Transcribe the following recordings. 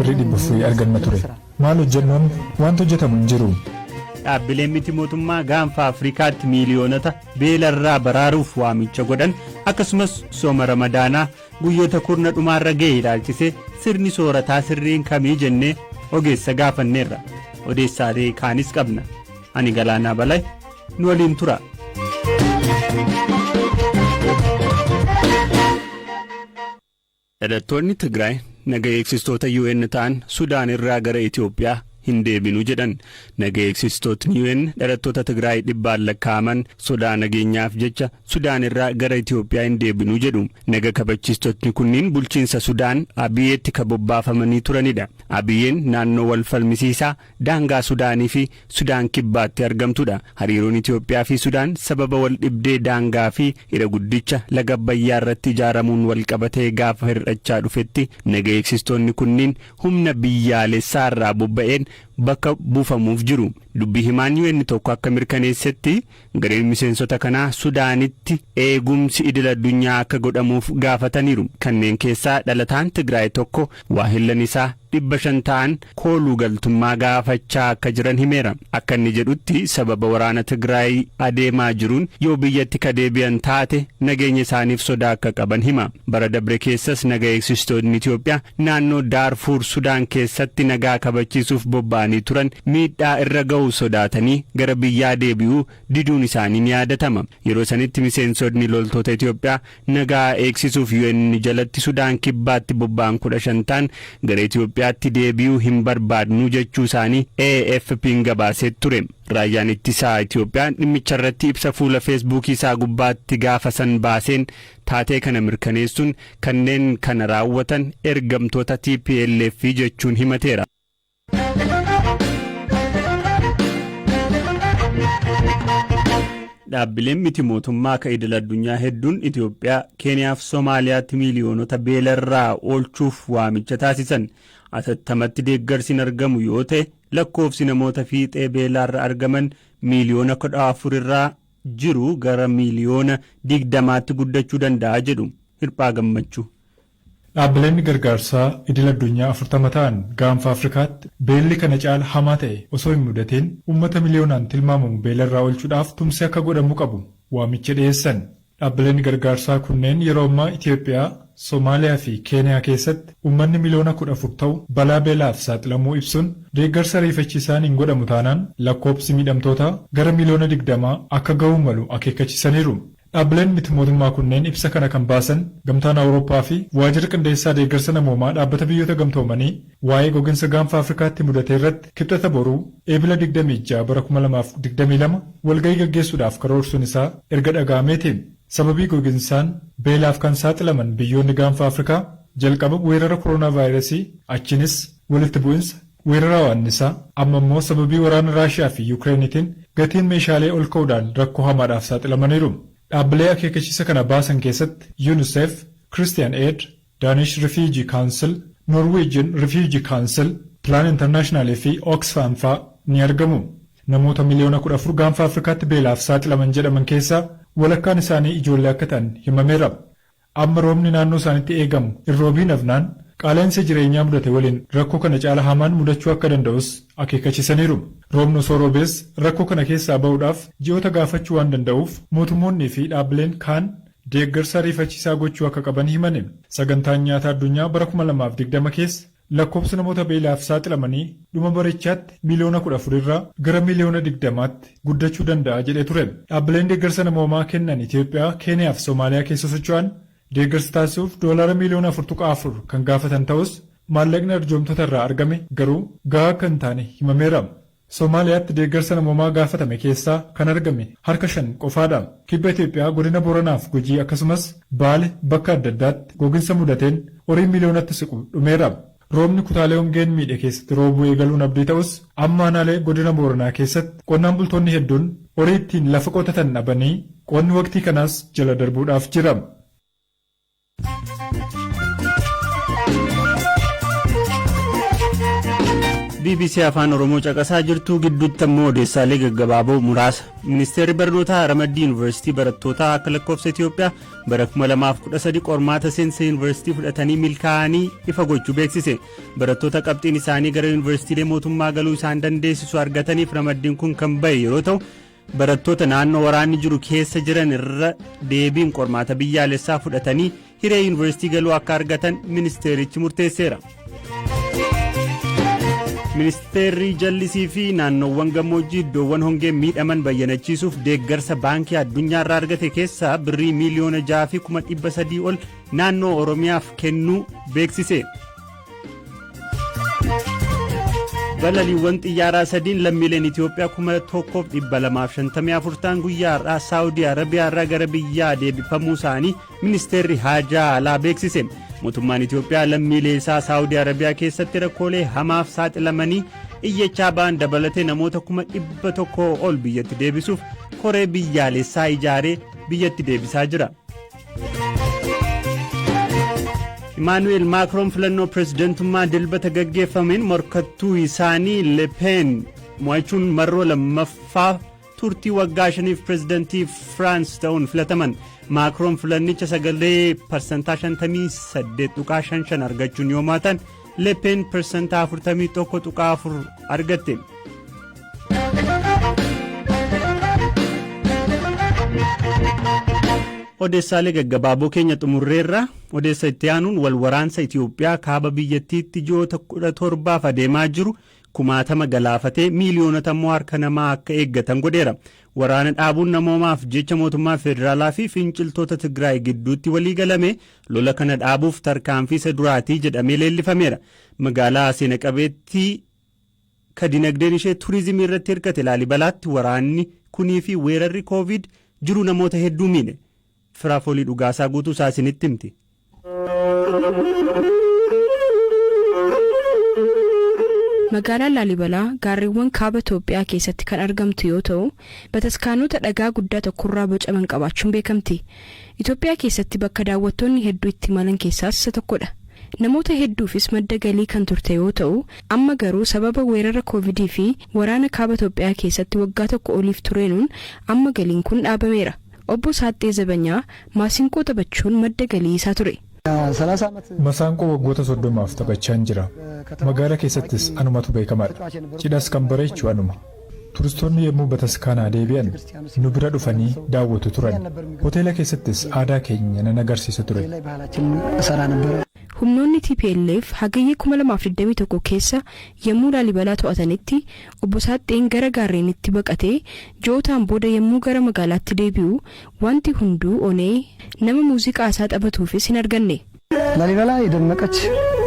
Birrii 400 arganna ture. Maal hojjennu amma? Wanti hojjetamu hin jiru. Dhaabbileen miti mootummaa gaanfa Afrikaatti miiliyoonota beelarraa baraaruuf waamicha godhan, akkasumas sooma Ramadaanaa guyyoota kurna dhumaarra ga'e ilaalchisee sirni soorataa sirriin kamii jennee ogeessa gaafanneerra. Odeessaalee kaanis qabna. Ani Galaanaa Balay, nu waliin tura. Dhalattoonni Tigraay naga eegsistoota UN ta'an Sudaan irraa gara Itoophiyaa hin deebinu jedhan. Naga eegsistootni UN dhalattoota Tigraay dhibbaan lakkaa'aman sodaa nageenyaaf jecha Sudaan irraa gara Itoophiyaa hin deebinu jedhu. Naga kabachiistotni kunniin bulchiinsa Sudaan Abiyeetti ka bobbaafamanii turanidha. Abiyeen naannoo wal falmisiisaa daangaa Sudaanii fi Sudaan Kibbaatti argamtudha. Hariiroon Itoophiyaa fi Sudaan sababa wal dhibdee daangaa fi hidha guddicha laga Abbayyaa irratti ijaaramuun wal qabatee gaafa hir'achaa dhufetti, naga eegsistoonni kunniin humna biyyaalessaa irraa bobba'een bakka buufamuuf jiru. Dubbi himaan UN tokko akka mirkaneessetti, gareen miseensota kanaa Sudaanitti eegumsi idil addunyaa akka godhamuuf gaafataniiru. Kanneen keessaa dhalataan Tigraay tokko waahillan isaa 500 ta'an kooluu galtummaa gaafachaa akka jiran himeera. Akka inni jedhutti, sababa waraana Tigraay adeemaa jiruun yoo biyyatti ka deebi'an taate nageenya isaaniif sodaa akka qaban hima. Bara dabre keessas naga eegsistoonni Itoophiyaa naannoo Daarfuur Sudaan keessatti nagaa kabachiisuuf bobba'anii turan miidhaa irra ga'u sodaatanii gara biyyaa deebi'uu diduun isaanii ni yaadatama. Yeroo sanitti miseensonni loltoota Itoophiyaa nagaa eegsisuuf UN jalatti Sudaan Kibbaatti bobba'an 15 ta'an gara Itoophiyaatti deebi'uu hin barbaadnu jechuu isaanii AFP'n gabaasee ture. Raayyaan ittisaa Itoophiyaa dhimmicha irratti ibsa fuula Feesbuukii isaa gubbaatti gaafa san baaseen taatee kana mirkaneessuun, kanneen kana raawwatan ergamtoota TPLF jechuun himateera. Dhaabbileen miti mootummaa ka idil addunyaa hedduun Itoophiyaa, Keeniyaa fi Somaaliyaatti miiliyoonota beelarraa oolchuuf waamicha taasisan. Atattamatti deeggarsi hin argamu yoo ta'e, lakkoofsi namoota fiixee beelaarra argaman miiliyoona 14 irraa jiru gara miiliyoona 20tti guddachuu danda'a jedhu. Hirphaa Gammachuu. Dhaabbileen gargaarsaa idil addunyaa 40 ta'an gaanfa Afrikaatti beelli kana caala hamaa ta'e osoo hin mudateen uummata miliyoonaan tilmaamamu beelarraa oolchuudhaaf tumsi akka godhamuu qabu waamicha dhiyeessan. Dhaabbileen gargaarsaa kunneen yeroo ammaa Itoophiyaa, Somaaliyaa fi Keeniyaa keessatti uummanni miliyoona 14 ta'u balaa beelaaf saaxilamuu ibsuun, deeggarsa ariifachiisaan hin godhamu taanaan lakkoofsi miidhamtootaa gara miliyoona 20 akka ga'uu malu akeekkachiisaniiru. Dhaabbileen miti mootummaa kunneen ibsa kana kan baasan Gamtaan Awurooppaa fi Waajjirri Qindeessaa Deeggarsa Namoomaa Dhaabbata Biyyoota Gamtoomanii waa'ee goginsa gaanfa Afrikaatti mudate irratti Kibxata boruu, Eebila 26 bara 2022, walgahii gaggeessuudhaaf karoorsuun isaa erga dhaga'ameeti. Sababii goginsaan beelaaf kan saaxilaman biyyoonni gaanfa Afrikaa jalqaba weerara koronaavaayirasii, achiinis walitti bu'insa, weerara hawaannisaa, amma immoo sababii waraana Raashiyaa fi Yukireenitiin gatiin meeshaalee ol ka'uudhaan rakkoo hamaadhaaf saaxilamaniiru. Dhaabbilee akeekkachiisa kana baasan keessatti UNICEF, Christian Aid, Danish Refugee Council, Norwegian Refugee Council, Plan International fi Oxfam fa'aa ni argamu. Namoota miliyoona 14 gaanfa Afrikaatti beelaaf saaxilaman jedhaman keessaa walakkaan isaanii ijoollee akka ta'an himameera. Amma roobni naannoo isaanitti eegamu hin roobiin hafnaan, qaala'insa jireenyaa mudate waliin rakkoo kana caala hamaan mudachuu akka danda'us akeekkachiisaniiru. Roobni osoo roobees rakkoo kana keessaa bahuudhaaf ji'oota gaafachuu waan danda'uuf, mootummoonnii fi dhaabbileen kaan deeggarsa ariifachiisaa gochuu akka qaban himani. Sagantaan Nyaataa Addunyaa bara 2020 keessa lakkoofsa namoota beelaaf saaxilamanii dhuma barichaatti miliyoona 14 irraa gara miliyoona 20tti guddachuu danda'a jedhee ture. Dhaabbileen deeggarsa namoomaa kennan Itoophiyaa, Keeniyaa fi Somaaliyaa keessa socho'an deeggarsa taasisuuf doolaara miliyoona 4.4 kan gaafatan ta'us, maallaqni arjoomtota irraa argame garuu gahaa akka hin taane himameera. Somaaliyaatti deeggarsa namoomaa gaafatame keessaa kan argame harka 5 qofaadha. Kibba Itoophiyaa godina Booranaaf Gujii, akkasumas Baale bakka adda addaatti goginsa mudateen horiin miliyoonatti siqu dhumeera. Roobni kutaalee hongeen miidhe keessatti roobuu eegaluun abdii ta'us, amma aanaalee godina Booranaa keessatti qonnaan bultoonni hedduun horii ittiin lafa qotatan dhabanii qonni waqtii kanaas jala darbuudhaaf jira. BBC Afaan Oromoo caqasaa jirtu. Gidduutti ammoo odeessaalee gaggabaaboo muraasa. Ministeerri barnootaa ramaddii yuunivarsiitii barattootaa akka lakkoofsa Itoophiyaa bara 2013 qormaata seensa yuunivarsiitii fudhatanii milkaa'anii ifa gochuu beeksise. Barattoota qabxiin isaanii gara yuunivarsiitiilee mootummaa galuu isaan dandeessisu argataniif ramaddiin kun kan bahe yeroo ta'u, barattoota naannoo waraanni jiru keessa jiran irra deebiin qormaata biyyaalessaa fudhatanii hiree yuunivarsiitii galuu akka argatan ministeerichi murteesseera. Ministeerri jallisii fi naannoowwan gammoojjii iddoowwan hongeen miidhaman bayyanachiisuuf deeggarsa Baankii Addunyaa irraa argate keessaa birrii 6,300,000 ol naannoo Oromiyaaf kennuu beeksise. Balaliiwwan xiyyaaraa sadiin lammiileen Itoophiyaa 1,254 ta'an guyyaa har'aa Saawudii Arabiyaa irraa gara biyyaa deebifamuu isaanii ministeerri haajaa alaa beeksise. Mootummaan Itoophiyaa lammiilee isaa Saawudii Arabiyaa keessatti rakkoolee hamaaf saaxilamanii iyyachaa ba'an dabalatee namoota 100,000 ol biyyatti deebisuuf koree biyyaalessaa ijaaree biyyatti deebisaa jira. Imaanu'eel Maakroon filannoo pirezidantummaa Dilbata gaggeeffameen morkattuu isaanii Lepeen mo'achuun marroo lammaffaa turtii waggaa 5f pirezidantii Firaans ta'uun filataman. Maakroon filannicha sagalee parsantaa 58.55 argachuun yoo mo'atan, Lepeen parsantaa 41.4 argatte. Odeessaalee gaggabaaboo keenya xumurreerra. Odeessa itti aanuun, wal waraansa Itiyoophiyaa kaaba biyyattiitti ji'oota 17f adeemaa jiru kumaatama galaafatee miiliyoonota immoo harka namaa akka eeggatan godheera. Waraana dhaabuun namoomaaf jecha mootummaa federaalaa fi finciltoota Tigraay gidduutti walii galame lola kana dhaabuuf tarkaanfii isa duraatii jedhamee leellifameera. Magaalaa seena qabeettii ka dinagdeen ishee turizimii irratti hirkate Laalibalaatti waraanni kunii fi weerarri Koovid jiruu namoota hedduu miidhe. Firaafoolii Dhugaasaa guutuu isaa isinitti himti. Magaalaan Laalibalaa gaarreewwan kaaba Itoophiyaa keessatti kan argamtu yoo ta'u, bataskaanota dhagaa guddaa tokkorraa bocaman qabaachuun beekamti. Itoophiyaa keessatti bakka daawwattoonni hedduu itti imalan keessaas isa tokkodha. Namoota hedduufis madda galii kan turte yoo ta'u, amma garuu sababa weerara Koovidii fi waraana kaaba Itoophiyaa keessatti waggaa tokko oliif tureenuun amma galiin kun dhaabameera. Obbo Saaxxee Zabanyaa maasinqoo taphachuun madda galii isaa ture. Masaanqoo waggoota 30f taphachaan jira. Magaala keessattis anumatu beekamaadha. Cidhas kan bareechu anuma. Turistoonni yommuu bataskaanaa deebi'an nu bira dhufanii daawwatu turan. Hoteela keessattis aadaa keenya nan agarsiisa ture. Humnoonni tplf Hagayya 2021 keessa yommuu Laalibalaa to'atanitti Obbo Saaxxeen gara gaarreenitti baqatee ji'ootaan booda yommuu gara magaalaatti deebi'u wanti hunduu onee nama muuziqaa isaa taphatuufis hin arganne. ላሊበላ የደመቀች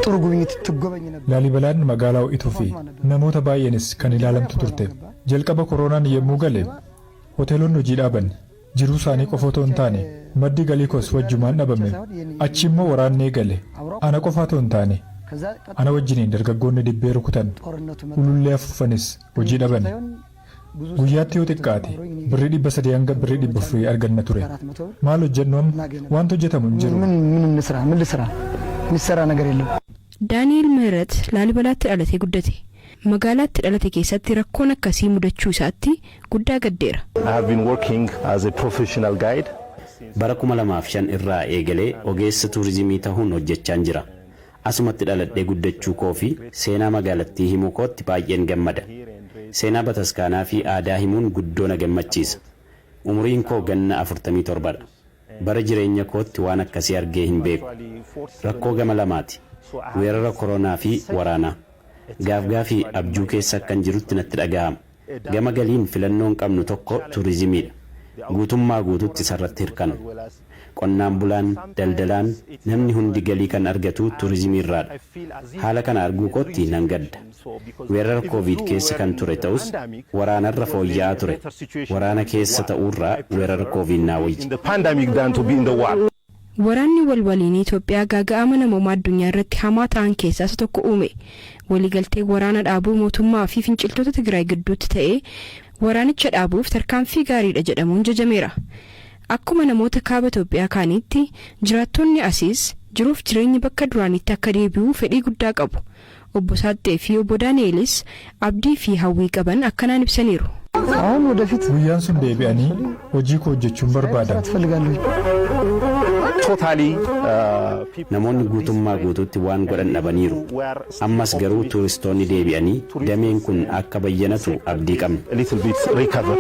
ጥሩ ጉብኝት ትጎበኝ ነበር። Laalibalaan magaalaa ho'ituu fi namoota baay'eenis kan ilaalamtu turte. Jalqaba koronaan yommuu gale hoteelonni hojii dhaaban. Jiruu isaanii qofa otoo hin taane maddi galii koos wajjumaan dhabame. Achi immoo waraanni eegale. Ana qofa otoo hin taane ana wajjiniin dargaggoonni dibbee rukutan, ulullee afuufanis hojii dhaban. Guyyaatti yoo xiqqaate birrii 300 hanga birrii 400 arganna ture. Maal hojjennu amma? Wanti hojjetamu hin jiru. ምን ምን እንስራ? ምን ልስራ? የሚሰራ ነገር የለም። Daani'el ምህረት Laalibalaatti dhalatee guddate. Magaalaatti dhalate keessatti rakkoon akkasii mudachuu isaatti guddaa gaddeera. I have been working as a professional guide. Bara 2005 irraa eegalee ogeessa tuurizimii ta'uun hojjechaan jira. Asumatti dhaladhee guddachuu koo fi seenaa magaalattii himuu kootti baay'een gammada. Seenaa bataskaanaa fi aadaa himuun guddoo na gammachiisa. Umuriin koo ganna 47dha. Bara jireenya kootti waan akkasii argee hin beeku. Rakkoo gama lamaati. Weerara koronaa fi waraanaa. Gaafgaafii abjuu keessa akkan jirutti natti dhaga'ama. Gama galiin filannoon qabnu tokko tuurizimiidha. Guutummaa guututti isarratti hirkanna. Qonnaan bulaan, daldalaan, namni hundi galii kan argatu tuurizimii irraadha. Haala kana arguu kootti nan gadda. Weerara Koovid keessa kan ture ta'us waraanarra fooyya'aa ture. Waraana keessa ta'uurraa weerara Koovid naa wayya. In the pandemic than to be in the war. Waraanni walwaliin Itoophiyaa gaaga'ama namoomaa addunyaa irratti hamaa ta'an keessaa isa tokko uume. Waliigaltee waraana dhaabuu mootummaa fi finciltoota Tigraay gidduutti ta'ee waraanicha dhaabuuf tarkaanfii gaariidha jedhamuun jajameera. Akkuma namoota kaaba Itoophiyaa kaaniitti jiraattonni asiis jiruuf jireenyi bakka duraanitti akka deebi'u fedhii guddaa qabu. Obbo Saaxxee fi obbo Daani'elis abdii fi hawwii qaban akkanaan ibsaniiru. አሁን ወደፊት Guyyaan sun deebi'anii hojii koo hojjechuun barbaada. መስራት እፈልጋለሁ። Totally, Namoonni guutummaa guutuutti waan godhan dhabaniiru. Ammas garuu tuuristoonni deebi'anii dameen kun akka bayyanatu abdii qabna. A little bit recover.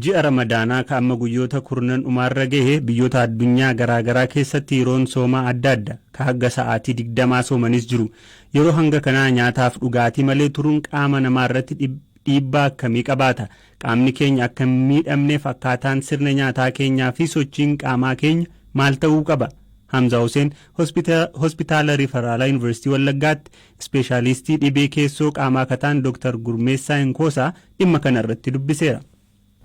Ji'a Ramadaanaa ka amma guyyoota 10 dhumaarra gahe, biyyoota addunyaa garaagaraa keessatti yeroon soomaa adda adda. Ka hanga sa'aatii 20 soomanis jiru. Yeroo hanga kanaa nyaataaf dhugaatii malee turuun qaama namaa irratti dhiibbaa akkamii qabaata? Qaamni keenya akka hin miidhamneef akkaataan sirna nyaataa keenyaa fi sochiin qaamaa keenya maal ta'uu qaba? Hamza Hussein hospitaala Riifaraalaa Yuunivarsiitii Wallaggaatti ispeeshaalistii dhibee keessoo qaamaa kataan Dr. Gurmeessaa Inkoosaa dhimma kana irratti dubbiseera.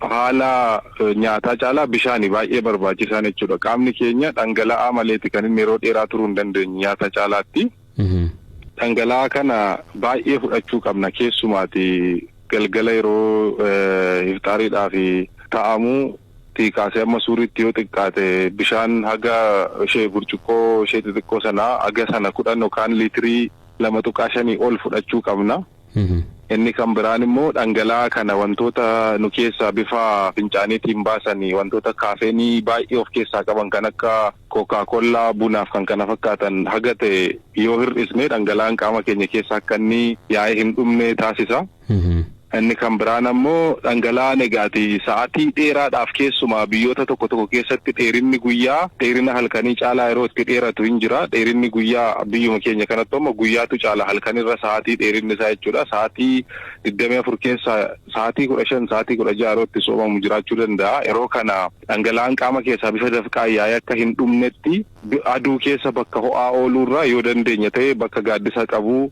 Haala nyaataa caalaa bishaani baay'ee barbaachisaan jechuudha. Qaamni keenya dhangala'aa maleeti kan inni yeroo dheeraa turuu hin dandeenye nyaata caalaatti. Dhangala'aa kana baay'ee fudhachuu qabna, keessumaati galgala yeroo ifxaariidhaaf ta'amuu kaasee amma suuriitti yoo xiqqaate bishaan haga ishee burcuqqoo ishee xixiqqoo sanaa haga sana 10 yookaan liitirii 2.5 ol fudhachuu qabna. Inni kan biraan immoo dhangala'aa kana wantoota nu keessaa bifa fincaaniitiin baasanii, wantoota kaafeenii baay'ee of keessaa qaban kan akka Coca-Cola, bunaaf kan kana fakkaatan haga ta'e yoo hir'isne dhangala'aan qaama keenya keessaa akka inni yaa'ee hin dhumne taasisa. Inni kan biraan ammoo dhangala'aan egaati sa'aatii dheeraadhaaf, keessumaa biyyoota tokko tokko keessatti dheerinni guyyaa dheerina halkanii caalaa yeroo itti dheeratu hin jira. Dheerinni guyyaa biyyuma keenya kanatti ammoo guyyaatu caala halkanirra sa'aatii dheerinni isaa jechuudha. Sa'aatii 24 keessaa sa'aatii 15, sa'aatii 16 yeroo itti soomamu jiraachuu danda'a. Yeroo kana dhangala'aan qaama keessaa bifa dafqaa yaa'ee akka hin dhumnetti aduu keessa bakka ho'aa ooluurraa yoo dandeenya ta'e bakka gaaddisa qabu,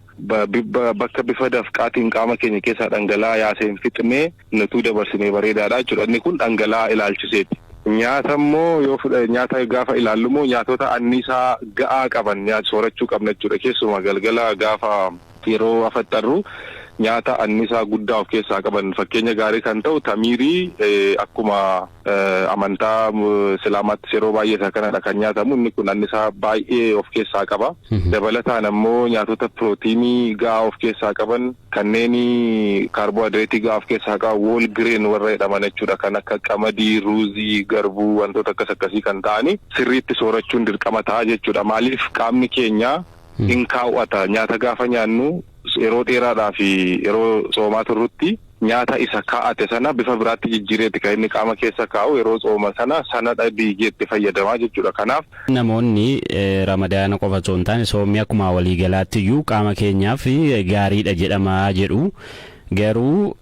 bakka bifa dafqaatiin qaama keenya keessaa dhangala'aa yaasee hin fixnee nutuu dabarsinee bareedaadha jechuudha. Inni kun dhangala'aa ilaalchiseeti. Nyaata immoo yoo fudha, nyaata gaafa ilaallu immoo nyaatota anniisaa ga'aa qaban nyaata soorachuu qabna jechuudha. Keessumaa galgala gaafa yeroo afaxxarru nyaata anniisaa guddaa of keessaa qaban, fakkeenya gaarii kan ta'u tamiirii, akkuma amantaa Islaamaattis yeroo baay'ee isa kanadha kan nyaatamu. Inni kun anniisaa baay'ee of keessaa qaba. Dabalataan ammoo nyaatota pirootiinii ga'aa of keessaa qaban, kanneen kaarboohayidireetii ga'aa of keessaa qaban, whole grain warra jedhaman jechuudha, kan akka qamadii, ruuzii, garbuu, wantoota akkas akkasii kan ta'ani sirriitti soorachuun dirqama ta'a jechuudha. Maaliif? Qaamni keenya hin kaawwata. Nyaata gaafa nyaannu yeroo dheeraadhaa fi yeroo soomaa turrutti nyaata isa kaa'ate sana bifa biraatti jijjiireetti kan inni qaama keessa kaa'u, yeroo tsooma sana sanadha diigeetti fayyadamaa jechuudha. Kanaaf. Namoonni Ramadaana qofa osoo hin taane soomni akkuma waliigalaatti iyyuu qaama keenyaaf gaariidha jedhamaa jedhu. Garuu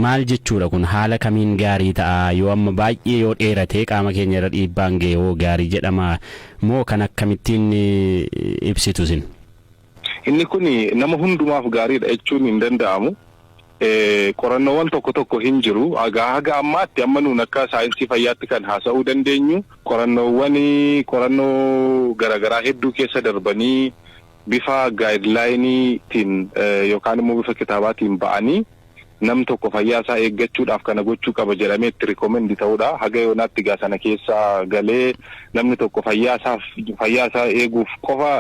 maal jechuudha kun? Haala kamiin gaarii ta'a? Yoo amma baay'ee yoo dheeratee qaama keenya irra dhiibbaan ga'e hoo gaarii jedhama moo kan akkamittiin ibsitu isin? Inni kun nama hundumaaf gaariidha jechuun hin danda'amu. Qorannoowwan tokko tokko hin jiru. Haga ammaatti amma nuun akka saayinsii fayyaatti kan haasa'uu dandeenyu qorannoowwan qorannoo garaagaraa hedduu keessa darbanii bifa guidelineiitiin yookaan immoo bifa kitaabaatiin ba'anii nam tokko fayyaa isaa eeggachuudhaaf kana gochuu qaba jedhamee itti recommend ta'uudha. Haga yoonaatti gaa sana keessa galee namni tokko fayyaa isaa eeguuf qofa